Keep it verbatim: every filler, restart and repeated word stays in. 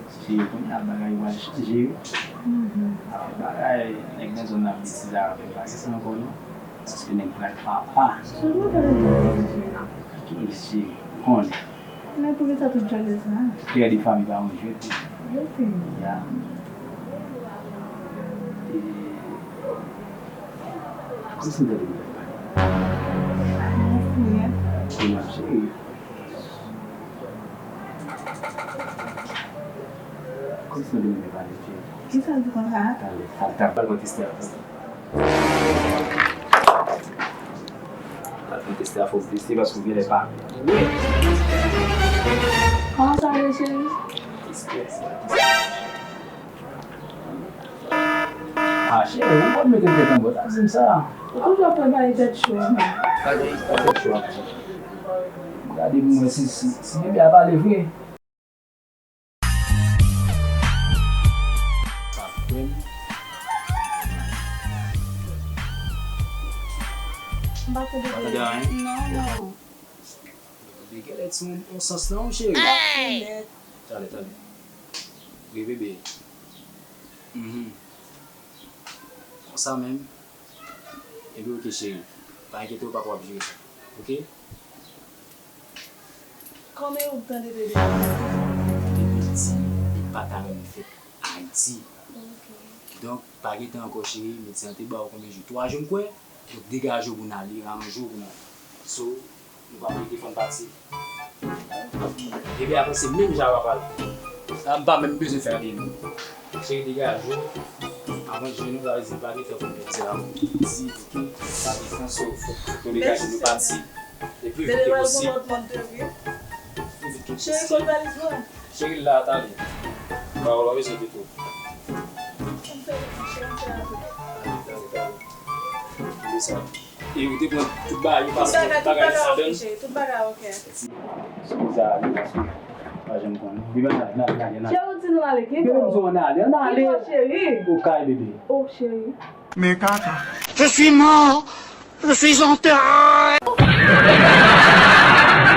Cheri, kounye a bagay yo pral chanje wi. Afè bagay nèg nan zòn nan ap betize avè m pa se sa ankò non. Paske nèg pral papa. Ki cheri, ou konnen. Men poukisa tout jwèt sa? Kè de fanmi pa yon jwèt. Jwèt. Ya. E, kòmsi m tande m pale. Mwen ap cheri. Kòmsi m tande m pale, cheri. Kisa l di konsa? Talè, talè, talè, pral mwen teste a. Pral mwen teste a, fòk teste paske ou genlè pa. Kòman sa ye, cheri? Teste a, teste a. Ah, cheri, ou konn mete tèt anba, ta di m sa. Ou toujou ap pale tèt cho, non? Gade pou mwen si, si, si bebe a pale vre. M pa tande anyen. Non, non. Bebe genlè ti yon, yon sans nan, cheri. Talè, talè. Wi, bebe. Mhm. Konsa menm. Epi, oke, cheri. Pa enkyete w, papa w ap jere sa. Oke? Kòman ou tande bebe? Bebe di li pa ta renmen fèt Ayiti. Oke. Donk, pa gentan ankò, cheri. Medsen an te ba w konbyen jou? Twa jou, m kwè. Donk, degaje w pou n ale, ranje w pou n ale. So, nou pa mete fanm pati. Bebe a panse menm jan w ap pale. Sa m pa menm bezwen fè anyen non. Cheri, degaje w. Avan jwenn ou, sa vle di pa gen tan pou nou di la. Di, oke, pa gen tan, so, fòk nou degaje nou pati. Le pli vit ke posib. Bebe pral pran lòt mòd de vi. Pli vit ke posib. Cheri, kot valiz mwen? Cheri, la, talè. Ba w la, bezwen de tou. Ann fè vit, cheri, ann fè rapid. Talè, talè, talè. Oublie sa. E ou te pran tout bagay, ou pase tout bagay ladann. Tout bagay ok. Eskize a wi, paske pa janm konnen. Bebe, n ale, n ale, n ale, n ale. Cheri, ou di nou ale, ki bò? Bebe, m di w ann ale, ann ale. Ki bò, cheri? Okay, bebe. Oh, cheri. Men kaka. Je suis mort. Je suis enterré.